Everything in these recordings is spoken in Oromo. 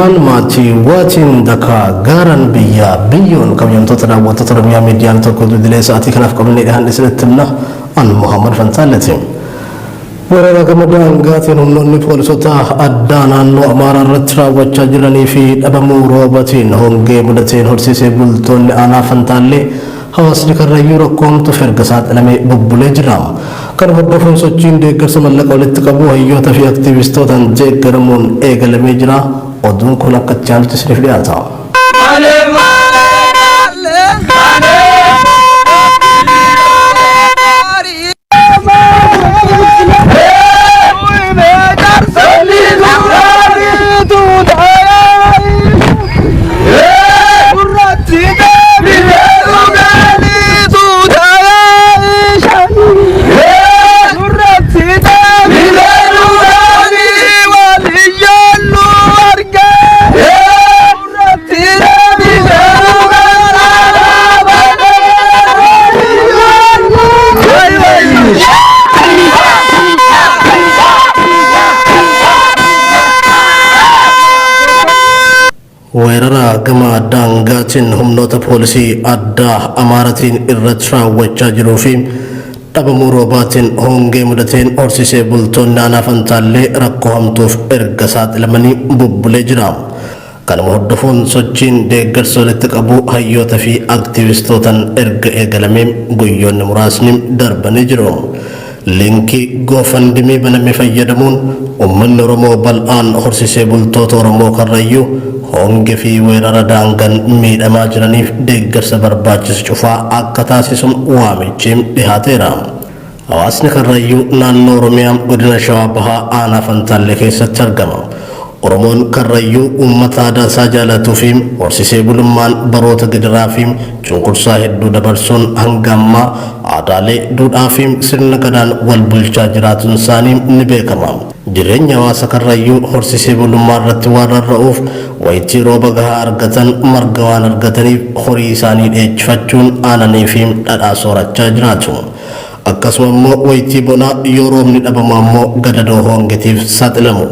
Maatii waatiin dakaa gaaran biyyaa biyyoon kabajamtoota daawwattoota Oromiyaa miidiyaan tokko idilee sa'aatii kanaaf qabannee dhiyaanne isinitti himna an Muhammad Fantaalleeti. Weerara gama daangaatiin humnoonni poolisoota addaa naannoo Amaaraa irratti raawwachaa jiranii fi dhabamuu roobatiin hongee mudateen horsiisee bultoonni aanaa Fantaallee hawaasni Karrayyuu rakkoo hamtuuf erga saaxilamee bubbulee jira. Kana hordofuun sochiin deeggarsa mallaqa walitti qabuu hayyoota fi aktiivistootaan deeggaramuun eegalamee jira. Oduun kun akka itti aanutti isiniif dhiyaata. Weerara gama daangaatiin humnoota poolisii addaa Amaaratiin irratti raawwachaa jiruu fi dhabamuu roobaatiin hongee mudateen horsiisee bultoonni aanaa Fantaallee rakkoo hamtuuf erga saaxilamanii bubbulee jira. Kanuma hordofuun sochiin deeggarsa walitti qabuu hayyoota fi aktiivistootaan erga eegalamee guyyoonni muraasni darbanii jiru. Linkii GoFundMe baname fayyadamuun uummanni Oromoo bal'aan horsiisee bultoota Oromoo Karrayyuu hongee fi weerara daangaan miidhamaa jiraniif deeggarsa barbaachisu cufaa akka taasisu waamichi dhihaateera. Hawaasni Karrayyuu naannoo Oromiyaa godina Shawaa Bahaa aanaa Fantaallee keessatti argama. Oromoon Karrayyuu uummata aadaa isaa jaalatuu fi horsiisee bulummaan baroota gidiraa fi cunqursaa hedduu dabarsuun hanga ammaa aadaalee, duudhaa fi sirna gadaan wal bulchaa jiraatuun isaanii ni beekama. Jireenya hawaasa Karrayyuu horsiisee bulummaa irratti waan rarra'uuf wayitii rooba gahaa argatan marga waan argataniif horii isaanii dheechifachuun aananii fi dhadhaa soorachaa jiraatu. Akkasuma immoo wayitii bonaa yoo roobni dhabamu ammoo gadadoo hongetiif saaxilamu.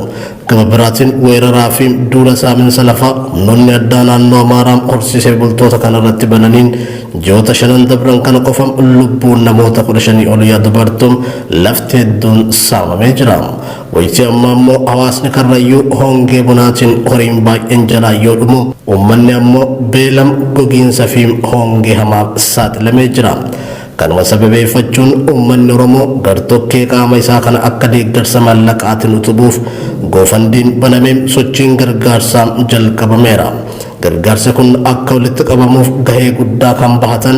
Gama biraatiin weeraraa fi duula saaminsa lafaa humnoonni addaa naannoo Amaaraa horsiisee bultoota kanarratti bananiin ji'oota shanan dabran kana qofa lubbuun namoota 15 ol yaa dubartuun lafti hedduun saamamee jira. Wayitii ammaa immoo hawaasni Karrayyuu hongee bonaatiin horiin baay'een jalaa yoo dhumu uummanni ammoo beelam gogiinsa fi hongee hamaaf saaxilamee jira. Kanuma sababeeffachuun uummanni Oromoo gartokkee qaama isaa kana akka deeggarsa maallaqaatiin utubuuf GoFundiin banamee sochiin gargaarsaa jalqabameera. Gargaarsi kun akka walitti qabamuuf gahee guddaa kan bahatan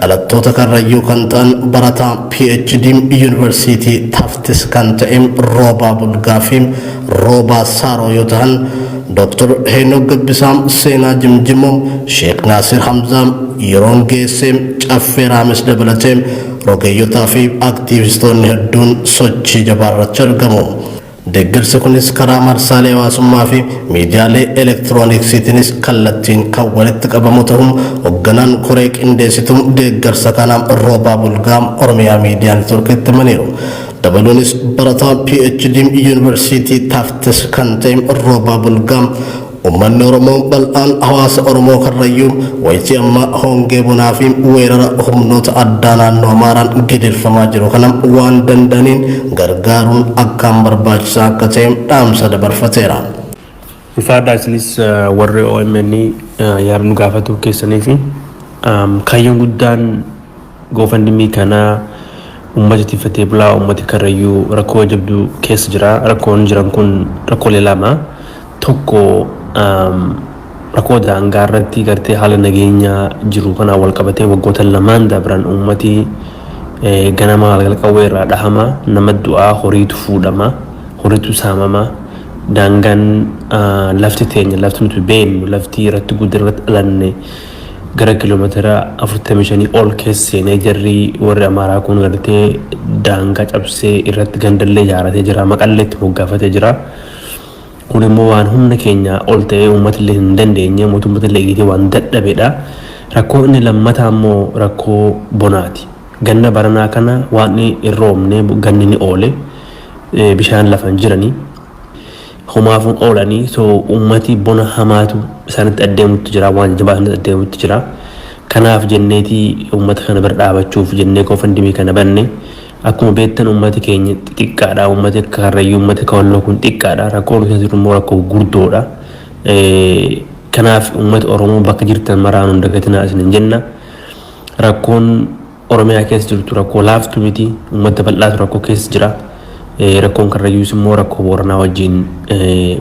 dhalattoota Karrayyuu kan ta'an barataa PhD Yuunivarsiitii Taftis kan ta'e Roobaa Bulgaa fi Roobaa Saaroo yoo ta'an Dr. Heenok Gabbisaa, Seenaa Jimjimoo, Sheek Naasir Hamzaa, Yeroon Geessee, Caffee Raamis dabalatee rogeeyyotaa fi aktiivistoonni hedduun sochii jabaa irratti argamu. Deeggarsi kunis karaa marsaalee hawaasummaa fi miidiyaalee elektirooniksiitiinis kallattiin kan walitti qabamu ta'uun hoogganaan koree qindeessituu deeggarsa kanaa Roobaa Bulgaa Oromiyaa Miidiyaa Neetworkitti himaniiru. Dabaluunis barataa PhD Yuunivarsiitii Taftis kan ta'e Roobaa Bulgaa uummanni Oromoo bal'aan hawaasa Oromoo Karrayyuu wayitii ammaa hongee bonaa fi weerara humnoota addaa naannoo Amaaraan gidirfamaa jiru kana waan danda'aniin gargaaruun akkaan barbaachisaa akka ta'e dhaamsa dabarfateera. Ulfaadhaa isinis warri OMN yaada nu gaafatu keessanii fi kaayyoon guddaan GoFundMe kanaa uummata tiffatee bulaa uummati Karrayyuu rakkoo jabduu keessa jira. Rakkoon jiran kun rakkoolee lama. Tokko rakkoo daangaa irratti gartee haala nageenyaa jiru kanaan wal qabatee waggoota lamaan dabran uummati ganama galgala qawwee irraa dhahama, nama du'aa, horiitu fuudhama, horiitu saamama. Daangaan lafti teenya, lafti nuti beeknu, lafti irratti guddina irratti dhalanne gara kiiloomeetira 45 ol keessa seenee jarri warri Amaaraa kun gartee daangaa cabsee irratti gandallee ijaaratee jira, maqallee itti moggaafatee jira. Kun immoo waan humna keenya ol ta'ee uummatillee hin dandeenye, mootummatillee eegitee waan dadhabedha. Rakkoo inni lammataa immoo rakkoo bonaati. Ganna baranaa kana waan hin roobne, ganni ni oole, bishaan lafa hin jiranii. Homaafuun oolanii so uummati bona hamaatu isaanitti adeemutti jira, waan jabaa isaanitti adeemutti jira. Kanaaf jenneetii uummata kana bira dhaabachuuf jennee GoFundMe kana banne. Akkuma beektan uummati keenya xixiqqaadha. Uummati akka Karrayyuu, uummati akka Walloo kun xiqqaadha. Rakkoon keessa jiru immoo rakkoo gurguddoodha. Kanaaf uummata Oromoo bakka jirtan maraan hin dagatinaa isin jenna. Rakkoon Oromiyaa keessa jirtu rakkoo laaftu miti. Uummata bal'aatu rakkoo keessa jira. Rakkoon Karrayyuus immoo rakkoo Booranaa wajjin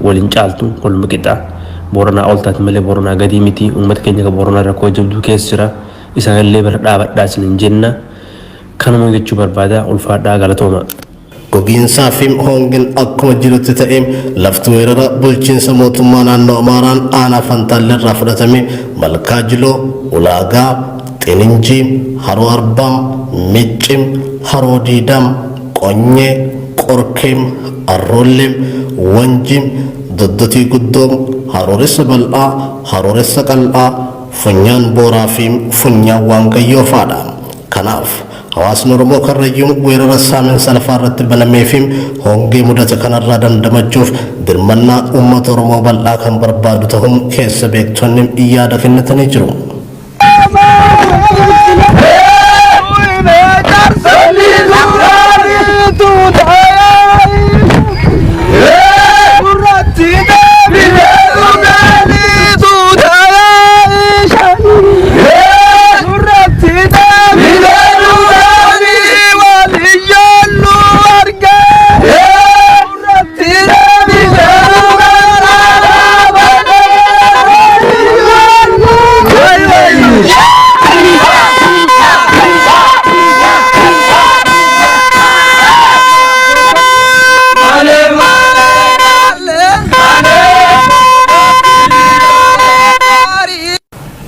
waliin caaltu, waluma qixa. Booranaa ol taati malee Booranaa gadii miti. Uummata keenya kan Booranaa rakkoo jabduu keessa jira. Isaanillee bira dhaabadhaa isin jenna. Kanuma jechuu barbaada. Ulfaadhaa, galatooma. Gogiinsaa fi hongeen akkuma jirutti ta'e, lafti weerara bulchiinsa mootummaa naannoo Amaaraan aanaa Fantaalleerraa fudhatame Malkaa Jiloo, Ulaagaa, Xininjii, Haroo Arbaam, Miccim, Haroo Diidaam, Qonyee, Qorkeem, Arroolleem, Wanjiim, Doddotii Guddoom, Harooressa Bal'aa, Harooressa Qal'aa, Funyaan Booraa fi Funyaan Waangayyoo fa'aadha. Kanaaf hawaasni Oromoo Karrayyuun weerara saaminsa lafaa irratti banamee fi hongee mudate kanarraa dandamachuuf dirmannaa uummata Oromoo bal'aa kan barbaadu ta'uun keessa beektonni yaada kennatanii jiru.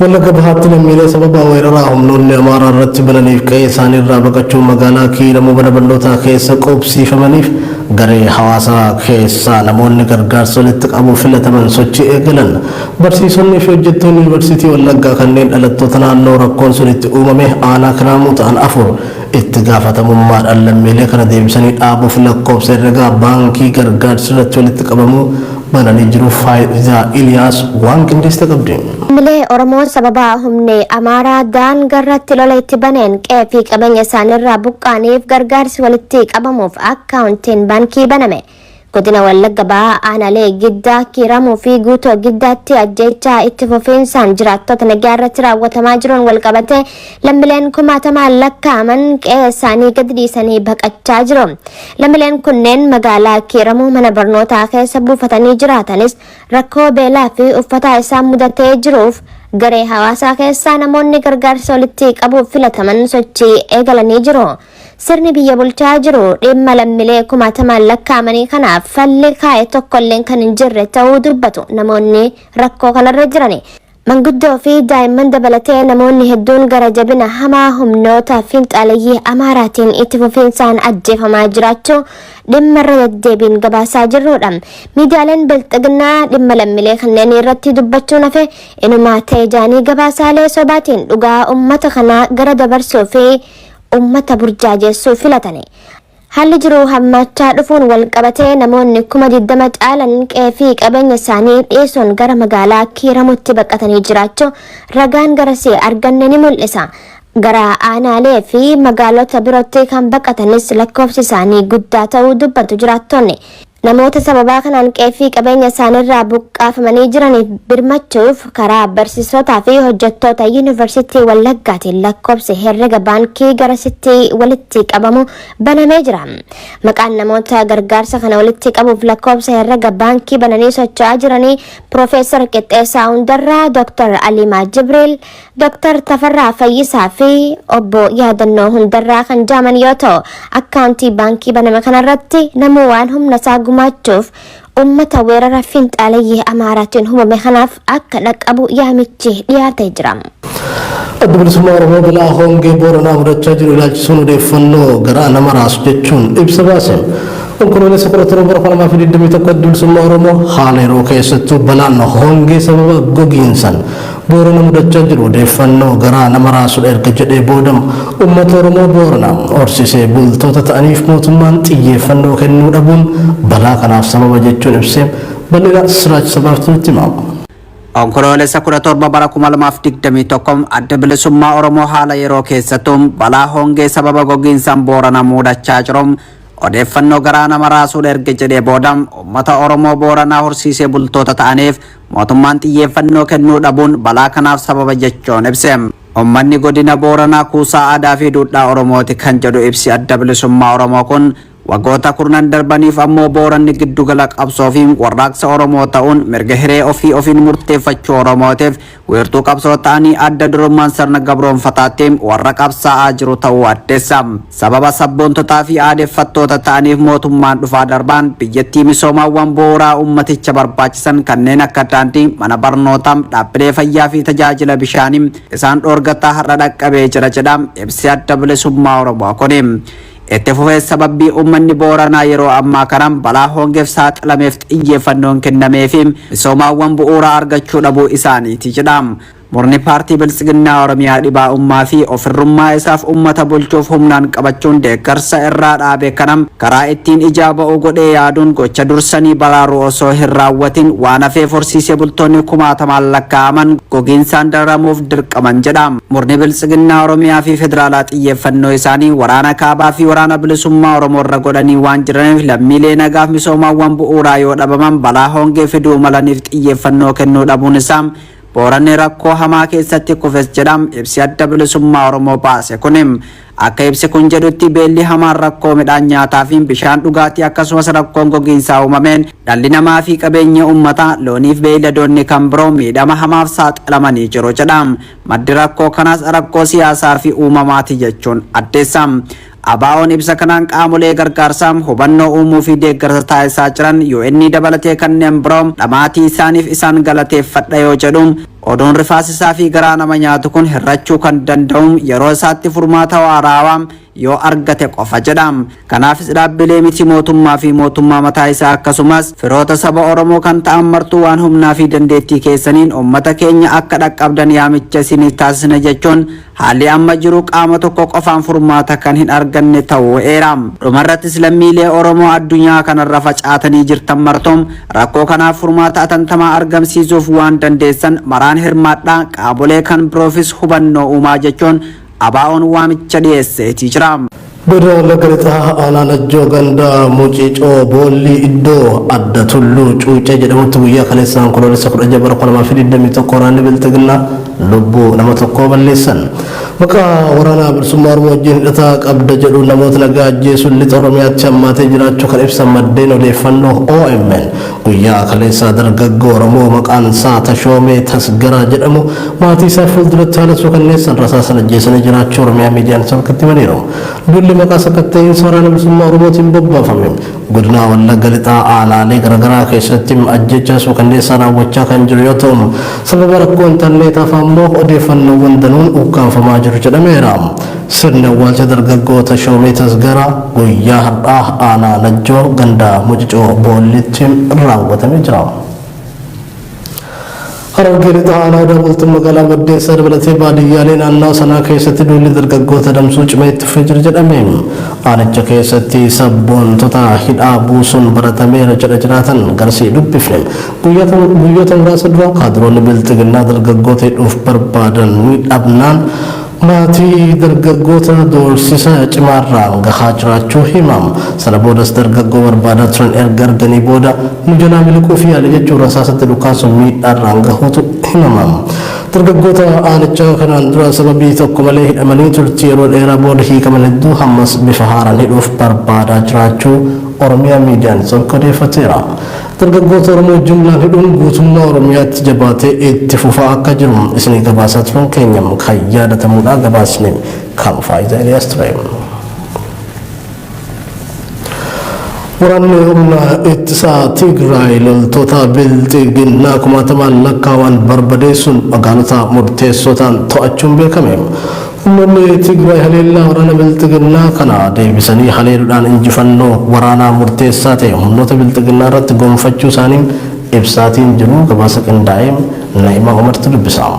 Wallagga Bahaatti lammiilee sababa weeraraa humnoonni Amaaraa irratti bananiif qe'ee isaanii irraa baqachuun magaalaa Kiiramuu mana barnootaa keessa qubsiifamaniif garee hawaasaa keessaa namoonni gargaarsa walitti qabuuf filataman sochii eegalan. Barsiisonnii fi hojjettoonni Yuunivarsiitii Wallaggaa kanneen dhalattoota naannoo rakkoon sun itti uumame aanaa Kiiraamuu ta'an afur itti gaafatamummaadhaan lammiilee kana deebisanii dhaabuuf lakkoofsa herregaa baankii gargaarsi irratti walitti qabamuu bananii jiru. Faayidaa Iliyaas waan qindeessite qabdi. Lammiilee Oromoo sababa humni Amaaraa daangarratti lola itti baneen qe'ee fi qabeenya isaaniirraa buqqaaniif gargaarsi walitti qabamuuf akkaawuntiin baankii baname. Godina Wallagga Bahaa aanaalee Giddaa, Kiiramuu fi Guutoo Giddaatti ajjeechaa itti fufiinsaan jiraattota nagaa irratti raawwatamaa jiruun walqabatee lammiileen kumaatamaan lakkaa'aman qe'ee isaanii gadi dhiisanii baqachaa jiru. Lammiileen kunneen magaalaa Kiiramuu mana barnootaa keessa buufatanii jiraatanis rakkoo beelaa fi uffata isaan mudatee jiruuf garee hawaasaa keessaa namoonni gargaarsa walitti qabuuf filataman sochii eegalanii jiru. Sirni biyya bulchaa jiru dhimma lammiilee kumaatamaan lakkaa'amanii kanaaf falli kaa'e tokkolleen kan hin jirre ta'uu dubbatu namoonni rakkoo kanarra jirani. Manguddoo fi daa'imman dabalatee namoonni hedduun gara jabina hamaa humnoota fiinxaaleyyii Amaaraatiin itti fufiinsaan ajjeefamaa jiraachuu dhimma irra deddeebiin gabaasaa jirrudha. Miidiyaaleen bilxiginnaa dhimma lammiilee kanneen irratti dubbachuun hafe inumaa ta'e jaanii gabaasaalee sobaatiin dhugaa uummata kanaa gara dabarsuu fi uummata burjaajeessuu filatani. Haalli jiru hammaachaa dhufuun wal qabatee namoonni 20,000 caalan qe'ee fi qabeenya isaanii dhiisuun gara magaalaa Kiiramutti baqatanii jiraachuu ragaan garasii arganne ni mul'isa. Gara aanaalee fi magaalota birootti kan baqatanis lakkoofsi isaanii guddaa ta'uu dubbatu jiraattonni. Namoota sababaa kanaan qe'ee fi qabeenya isaaniirraa buqqaafamanii jiraniif birmachuuf karaa barsiisotaa fi hojjettoota Yuunivarsiitii Wallaggaatiin lakkoofsi herrega baankii garasitti walitti qabamu banamee jira. Maqaan namoota gargaarsa kana walitti qabuuf lakkoofsa herrega baankii bananii socho'aa jiranii Piroofeesar Qixxeessaa Hundarraa, Dooktar Aliimaa Jibriil, Dooktar Tafarraa Fayyisaa fi obbo Yaadannoo Hundarraa kan jaaman yoo ta'u, akkaawuntii baankii baname kanarratti namuu waan humna isaa gumaachuuf uummata weerara fiinxaaleyyii Amaaraatiin hubame kanaaf akka dhaqqabu yaamichi dhiyaatee jira. Adda Bilisummaa Oromoo balaa hongee Booranaa mudachaa jiru ilaalchisuun odeeffannoo garaa nama raasu jechuun ibsa baase. Onkoloolessa 17 bara 2021 Adda Bilisummaa Oromoo haala yeroo keessattuu balaan hongee sababa gogiinsan Boorana mudachaa jiru odeeffannoo garaa nama raasudha erga jedhee booda uummata Oromoo Boorana horsiisee bultoota ta'aniif mootummaan xiyyeeffannoo kennuu dhabuun balaa kanaaf sababa jechuun ibsee bal'ina Siraaj Sabaaf nutti hima. Onkoloolessa 17 bara 2021 Adda Bilisummaa Oromoo haala yeroo keessattuu balaa hongee sababa gogiinsaan Boorana mudachaa jiru odeeffannoo garaa nama raasuudha erga jedhee booda uummata Oromoo Booranaa horsiisee bultoota ta'aniif mootummaan xiyyeeffannoo kennuu dhabuun balaa kanaaf sababa jechuun ibse. Uummanni godina Booranaa kuusaa aadaa fi duudhaa Oromooti kan jedhu ibsi Adda Bilisummaa Oromoo kun waggoota kurnan darbaniif ammoo Booranni giddugala qabsoo fi warraaqsa Oromoo ta'uun mirga hiree ofii ofiin murteeffachuu Oromootiif wiirtuu qabsoo ta'anii adda durummaan sirna gabroonfataatti warra qabsaa'aa jiru ta'uu addeessa. Sababa sabboontotaa fi aadeffattoota ta'aniif mootummaan dhufaa darbaan biyyattii misoomaawwan bu'uuraa uummaticha barbaachisan kanneen akka daandii, mana barnootaa, dhaabbilee fayyaa fi tajaajila bishaanii isaan dhoorgataa har'a dhaqqabee jira jedha ibsi Adda Bilisummaa Oromoo kuni. Itti fufee sababii uummanni Booranaa yeroo ammaa kana balaa hongeef saaxilameef xiyyeeffannoon kennamee fi misoomaawwan bu'uuraa argachuu dhabuu isaaniiti jedha. Murni paartii Biltsiginnaa Oromiyaa dhibaa'ummaa fi ofirrummaa isaaf uummata bulchuuf humnaan qabachuun deeggarsa irraa dhaabe kana karaa ittiin ijaa ba'u godhee yaaduun gocha dursanii baraaruu osoo hin raawwatin waan hafeef horsiisee bultoonni kumaatamaan lakkaa'aman gogiinsaan dararamuuf dirqaman jedha. Murni Biltsiginnaa Oromiyaa fi Federaalaa xiyyeeffannoo isaanii waraana kaabaa fi waraana bilisummaa Oromoo irra godhanii waan jiraniif lammiilee nagaaf misoomaawwan bu'uuraa yoo dhabaman balaa hongee fiduu malaniif xiyyeeffannoo kennuu dhabuun isaa Booranni rakkoo hamaa keessatti kufes jedha ibsi Adda Bilisummaa Oromoo baase kuni. Akka ibsi kun jedhutti beelli hamaan rakkoo midhaan nyaataa fi bishaan dhugaatii akkasumas rakkoon gogiinsaa uumameen dhalli namaa fi qabeenya uummataa looniif beeyladoonni kan biroo miidhama hamaaf saaxilamanii jiru jedha. Maddi rakkoo kanaas rakkoo siyaasaa fi uumamaati jechuun addeessa. ABO'n ibsa kanaan qaamolee gargaarsaa hubannoo uumuu fi deeggarsa taasisaa jiran UN dabalatee kanneen biroo dhamaatii isaaniif isaan galateeffadha yoo jedhu oduun rifaasisaa fi garaa nama nyaatu kun hir'achuu kan danda'u yeroo isaatti furmaata waaraawaa yoo argate qofa jedha. Kanaafis dhaabbilee miti mootummaa fi mootummaa mataa isaa akkasumas firoota saba Oromoo kan ta'an martuu waan humnaa fi dandeettii keessaniin uummata keenya akka dhaqqabdan yaamicha isiniif taasisna jechuun haalli amma jiru qaama tokko qofaan furmaata kan hin arganne ta'uu eera. Dhumarrattis lammiilee Oromoo addunyaa kanarra facaatanii jirtan martuun rakkoo kanaaf furmaata atantamaa argamsiisuuf waan dandeessan maraan hirmaadhaa qaamolee kan biroofis hubannoo uumaa jechuun ABO'n waamicha dhiyeesseetii jira. Godina Wallagga Lixaa aanaa Najjoo ganda Muciicoo Boollii iddoo adda Tulluu Cuucee jedhamutti guyyaa kaleessa Onkoloolessa 16 bara 2021 waraanni Bilxiginnaa lubbuu nama tokkoo balleessan. Maqaa waraana bilisummaa Oromoo wajjin hidhataa qabda jedhu namoota nagaa ajjeesuun lixa Oromiyaatti hammaatee jiraachuu kan ibsan maddeen odeeffannoo OMN guyyaa kaleessaa dargaggoo Oromoo maqaan isaa Tashoomee Tasgaraa jedhamu maatii isaa fuulduratti haala suukanneessan rasaasan ajjeesanii jiraachuu Oromiyaa Miidiyaan Neetwoorkitti himaniiru. Duulli maqaa sakatta'iinsa waraana bilisummaa Oromootiin bobbaafame godina Wallagga Lixaa aanaalee garaagaraa keessatti ajjechaa suukanneessaa raawwachaa kan jiru yoo ta'u sababa rakkoo intarneetaaf ammoo odeeffannoowwan danuun ukkaanfamaa jiru jedhameera. Sirni awwaalcha dargaggoo Tashoomee Tasgaraa guyyaa har'aa aanaa Najjoo ganda Mucicoo Boollitti raawwatamee jira. Harargee Lixaa aanaa Odaa Bultum magaalaa Baddeessaa dabalatee baadiyyaalee naannoo sanaa keessatti duulli dargaggoota adamsuu cimee itti fufee jira jedhame. Aanicha keessatti sabboontota hidhaa buusuun baratameera jedha jiraatan garsii dubbifne. Guyyoota muraasa dura kaadiroonni Bilxiginnaa dargaggoota hidhuuf barbaadan ni dhabnaan maatii dargaggoota doorsisa cimaarraan gahaa jiraachuu himam. Sana boodas dargaggoo barbaadaa turan erga arganii booda nu jalaa miliquuf yaale jechuun rasaasatti dhukaasuun miidhaarraan gahuutu himama. Dargaggoota aanichaa kanaan dura sababii tokko malee hidhamanii turtii yeroo dheeraa booda hiikaman hedduu hammas bifa haaraan hidhuuf barbaadaa jiraachuu Oromiyaa Miidiyaan Neetwoork odeeffateera. Dargaggoota Oromoo jumlaan hidhuun guutummaa Oromiyaatti jabaatee itti fufaa akka jiru isinii gabaasaa turuun keenya kan yaadatamuudha. Gabaasni kan Faayidaa Eliyaas ture. Waraanni humna ittisaa Tigraay loltoota bilxiginnaa kumaatamaan lakkaa'aman barbadeessuun magaalota murteessoo ta'an to'achuun beekame. Humnoonni Tigraay haleellaa waraana bilxiginnaa kana deebisanii haleeluudhaan injifannoo waraanaa murteessaa ta'e humnoota bilxiginnaa irratti gonfachuu isaanii ibsaatiin jiru. Gabaasa qindaa'ee Na'imaa Umartu dubbisa.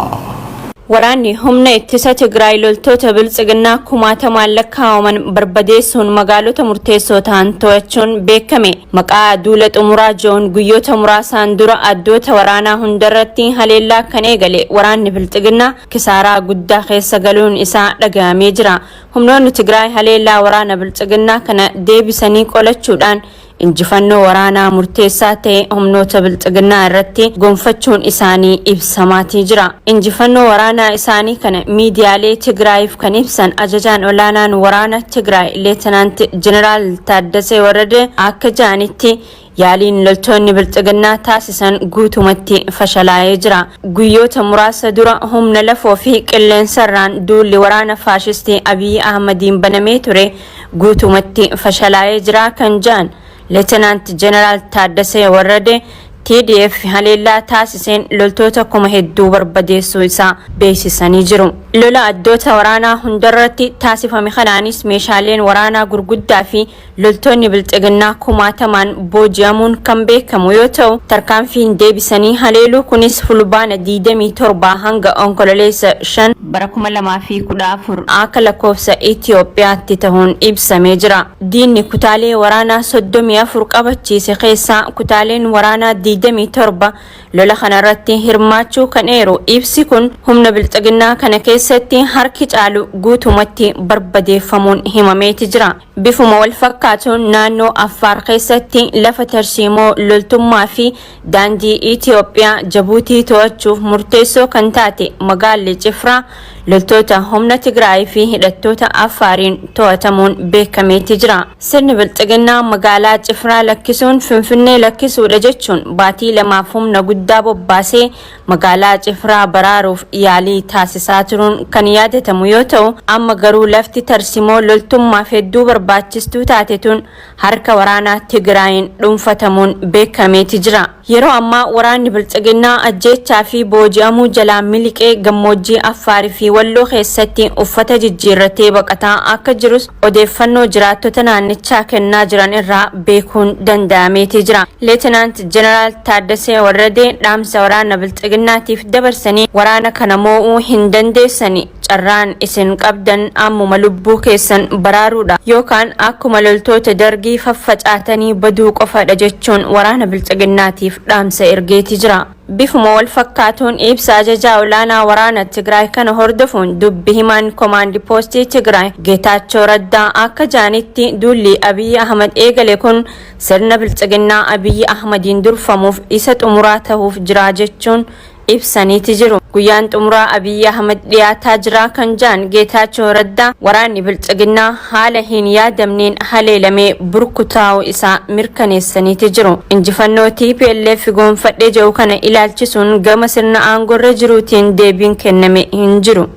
Waraanni humna ittisa Tigraay loltoota biltsiginnaa kumaatamaan lakkaa'aman barbadeessuun magaalota murteessoo ta'an to'achuun beekame. Maqaa duula xumuraa jiruun guyyoota muraasaan dura addoota waraanaa hundarratti haleellaa kan eegale waraanni biltsiginnaa kisaaraa guddaa keessa galuun isaa dhaga'amee jira. Humnoonni Tigraay haleellaa waraana biltsiginnaa kana deebisanii qolachuudhaan injifannoo waraanaa murteessaa ta'e humnoota biltsiginnaa irratti gonfachuun isaanii ibsamaatii jira. Injifannoo waraanaa isaanii kana miidiyaalee Tigraayiif kan ibsan ajajaan olaanaan waraana Tigraay Leetanaant Jeneraal Taaddasee Warrade akka ja'anitti, yaaliin loltoonni biltsiginnaa taasisan guutumatti fashalaa'ee jira. Guyyoota muraasa dura humna lafoo fi qilleensarraan duulli waraana faashistii Abiyyi Ahmadiin banamee ture guutumatti fashalaa'ee jira kan ja'an Leetanaant Jeneraal Taaddasee Warrade, TDF haleellaa taasiseen loltoota 8000 barbadeessuu isaa beeksisanii jiru. Lola addoota waraanaa hundarratti taasifame kanaanis meeshaaleen waraanaa gurguddaa fi loltoonni bilxiginnaa kumaatamaan booji'amuun kan beekamu yoo ta'u, tarkaanfiin deebisanii haleeluu kunis Fulbaana 27 hanga Onkololeessa 5 bara 2014 akka lakkoofsa Itiyoophiyaatti ta'uun ibsamee jira. Diinni kutaalee waraanaa 34 qabachiise keessaa kutaaleen waraanaa 27 lola kanarratti hirmaachuu kan eeru ibsi kun, humna bilxiginnaa kana keessatti harki caalu guutumatti barbadeeffamuun himameeti jira. Bifuma wal fakkaatuun naannoo Affaar keessatti lafa tarsiimoo loltummaa fi daandii Itiyoophiyaa Jabuutii to'achuuf murteessoo kan taate magaalli Cifraa loltoota humna Tigraay fi hidhattoota Affaariin to'atamuun beekameeti jira. Sirni bilxiginnaa magaalaa Cifraa lakkisuun Finfinnee lakkisuudha jechuun baatii 2f humna guddaa bobbaasee magaalaa Cifraa baraaruuf yaalii taasisaa turuun kan yaadatamu yoo ta'u, amma garuu lafti tarsimoo loltummaaf hedduu barbaachistuu taate tun harka waraanaa Tigraayin dhuunfatamuun beekameeti jira. Yeroo ammaa waraanni bilxiginnaa ajjeechaa fi booji'amuu jalaa miliqee gammoojjii Affaarii fi Walloo keessatti uffata jijjiirratee baqataa akka jirus odeeffannoo jiraattota naannichaa kennaa jiran irraa beekuun danda'ameeti jira. Leetinaant Jeneraal Taaddasee Warradee dhaamsa waraana bilxiginnaatiif dabarsanii, waraana kana moo'uu hin dandeessani, carraan isin qabdan ammuma lubbuu keessan baraaruudha yookaan akkuma loltoota dargii faffacaatanii baduu qofadha jechuun waraana bilxiginnaatiif dhaamsa ergeeti jira. Bifuma wal fakkaatuun ibsa ajajaa olaanaa waraana Tigraay kana hordofuun dubbi himaan komaandi poostii Tigraay Geetaachoo Raddaa akka jaanitti, duulli Abiyyi Ahmad eegale kun sirna bilxiginnaa Abiyyi Ahmadiin durfamuuf isa xumuraa ta'uuf jira jechuun ibsaniiti jiru. Guyyaan xumuraa Abiyyi Ahmad dhiyaataa jira kan jaan Geetaachoo Raddaa, waraanni bilxiginnaa haala hin yaadamneen haleelamee burkutaa'uu isaa mirkaneessaniiti jiru. Injifannoo TPLF gonfadhee jiru kana ilaalchisuun gama sirna aangorra jiruutiin deebiin kenname hin jiru.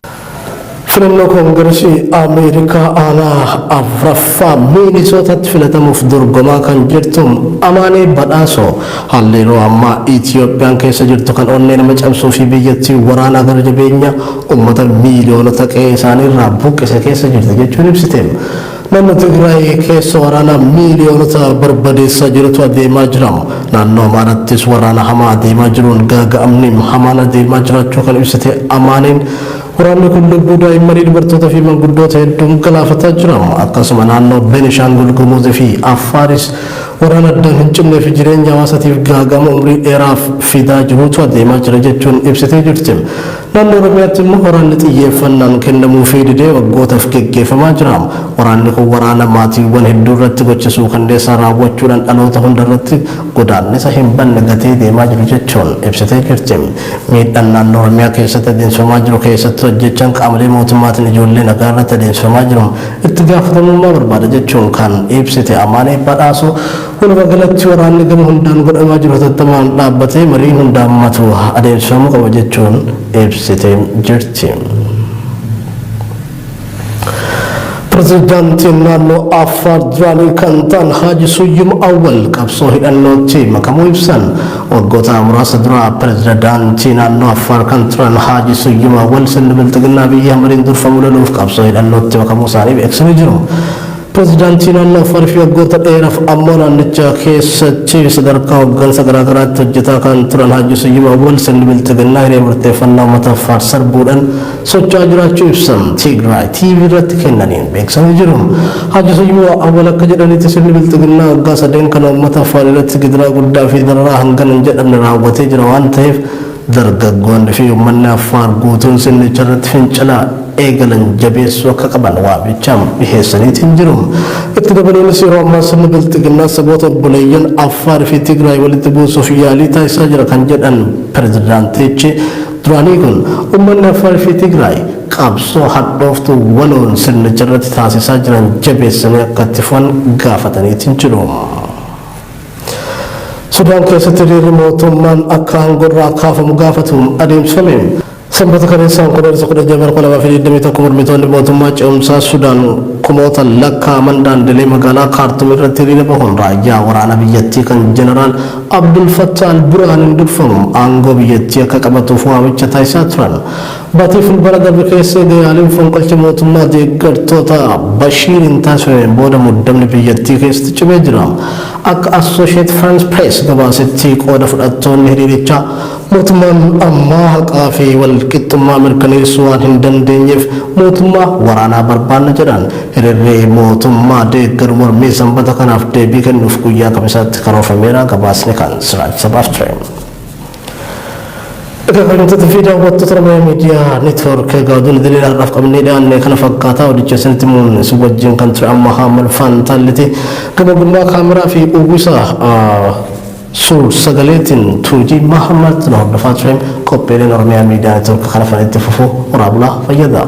Filannoo Koongiresii Ameerikaa aanaa afraffaa Miinisootatti filatamuuf dorgomaa kan jirtu Amaanee Badhaasoo, haalli yeroo ammaa Itiyoophiyaan keessa jirtu kan onnee nama cabsuu fi biyyattii waraana gara jabeenya uummata miiliyoonota qe'ee isaaniirraa buqqise keessa jirti jechuun ibsite. Naannoo Tigraay keessa waraana miiliyoonota barbadeessaa jirutu adeemaa jira. Naannoo Amaarattis waraana hamaa adeemaa jiruun gaaga'amni hamaan adeemaa jiraachuu kan ibsite Amaaneen, waraanni kun lubbuu daa'immanii, dubartoota fi manguddoota hedduun galaafataa jira. Akkasuma naannoo Benishaangul Gumuz fi Affaaris waraana addaan hin cinnee fi jireenya hawaasatiif gaaga'ama umrii dheeraaf fidaa jirutu adeemaa jira jechuun ibsitee jirti. Naannoo Oromiyaatti immoo waraanni xiyyeeffannaan kennamuufii didee waggootaaf geggeeffamaa jira. Waraanni kun waraana maatiiwwan hedduu irratti gocha suukanneessaa raawwachuudhaan dhaloota hunda irratti godaannisa hin banne gatee deemaa jiru jechuun ibsitee jirti. Miidhaan naannoo Oromiyaa keessatti adeemsifamaa jiru, keessattuu ajjeechaan qaamolee mootummaatiin ijoollee nagaa irratti adeemsifamaa jiru itti gaafatamummaa barbaada jechuun kan ibsite Amaanee Badhaasoo, walumaa galatti waraanni gama hundaan godhamaa jiru hatattamaan dhaabbatee mariin hunda hammatu adeemsifamuu qaba jechuun ibsitee jirti. Pirezidaantiin naannoo Affaar duraanii kan ta'an Haaji Suyyum Awwal qabsoo hidhannootti makamuu ibsan. Waggoota muraasa dura pirezidaantii naannoo Affaar kan turan Haaji Suyyum Awwal sirni bilxiginnaa Abiyyi Ahmadiin durfamu loluuf qabsoo hidhannootti makamuu isaanii beeksisanii jiru. Pirezidaantii naannoo Affaar fi waggoota dheeraaf ammoo naannicha keessatti sadarkaa hooggansa garaagaraatti hojjetaa kan turan Haaji Suyyum Awwal sirni bilxiginnaa hiree murteeffannaa uummata Affaar sarbuudhaan socho'aa jiraachuu ibsan Tigraay TV irratti kennaniin beeksisanii jiru. Haaji Suyyum Awwal akka jedhanitti sirni bilxiginnaa waggaa sadeen kana uummata Affaar irratti gidiraa guddaa fi dararaa hangana hin jedhamne raawwatee jira waan ta'eef dargaggoonni fi uummanni Affaar guutuun sirnicha irratti fincila eegalan jabeessuu akka qaban waamicha dhiheessaniitiin jiru. Itti dabaluunis yeroo ammaa sirni bilxiginnaa saboota obboleeyyan Affaar fi Tigraay walitti buusuuf yaalii taasisaa jira kan jedhan pirezidaantichi duraanii kun uummanni Affaar fi Tigraay qabsoo hadhooftuu waloon sirnicha irratti taasisaa jiran jabeessanii akka itti fufan gaafataniitiin jiru. Sudaan keessatti hiriirri mootummaan akka aangorraa kaafamu gaafatu adeemsifame. Sanbata kaleessa Onkoloolessa 16 bara 2021 mormitoonni mootummaa ce'umsaa Sudaan kumoota lakkaa'aman daandilee magaalaa Kaartum irratti hiriira bahuun raayyaa waraana biyyattii kan Jeneraal Abdul Fattah al-Burhaaniin durfamu aangoo biyyattii akka qabatuuf waamicha taasisaa turan. Baatii Fulbaana darbe keessa yaaliin fonqolcha mootummaa deeggartoota Bashiiriin taasifameen booda muddamni biyyattii keessatti cimee jira. Akka Associated France Press gabaasetti qooda fudhattoonni hiriirichaa mootummaan ammaa haqaa fi walqixxummaa mirkaneessuu waan hin dandeenyeef mootummaa waraanaa barbaanna jedhan. Hiriirri mootummaa deeggaru mormii sanbata kanaaf deebii kennuuf guyyaa kamisaatti karoorfameera. Gabaasni kan Siraaj Sabaaf ture. Egaa kabajamtoota fi daawwattoota Oromiyaa Miidiyaa Neetwoork, egaa oduun idilee har'aaf qabnee dhiyaanne kana fakkaataa. Odicha isinitti himuun isin wajjin kan ture amma Haamal Faantaalleeti. Gama gummaa kaameraa fi uwwisa suur sagaleetiin Tuujii Mahammad na hordofaa ture. Qophiileen Oromiyaa Miidiyaa Neetwoork kana fanitti fufu horaa bulaa fayyada.